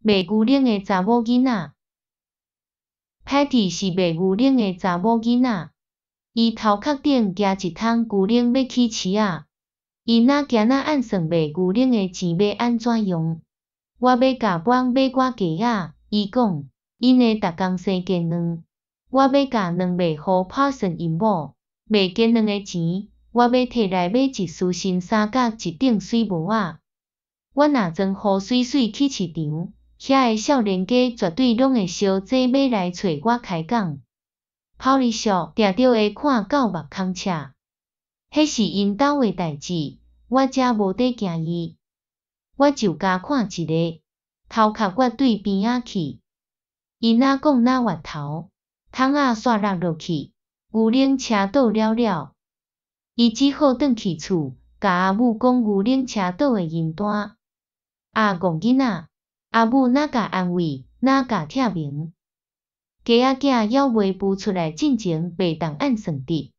賣牛奶的查某囡仔。Patty 是賣牛奶的查某囡仔，伊頭殼頂舉一桶牛奶欲去市仔。伊若今仔按算賣牛奶的錢欲按怎用？我欲共阮買寡雞仔，伊講，𪜶會逐工生雞卵。我欲共卵賣予 Parson 𪜶某，賣雞卵的錢，我欲提來買一絲新衫佮一頂媠帽仔。我若裝雨媠媠去市場，遐的少年家絕對攏會相爭欲來揣我開講。Polly 叔定著會看到目空赤，彼是𪜶兜的代誌，我才無咧驚伊。我就加看一个，頭殼我對邊仔去。伊若講若越頭，桶仔煞落落去，牛奶車倒了了。伊只好轉去厝，共阿母講牛奶車倒的名單。啊，戇囡仔，阿母若共安慰，若共拆明。雞仔囝猶未孵出來進前，袂當按算得。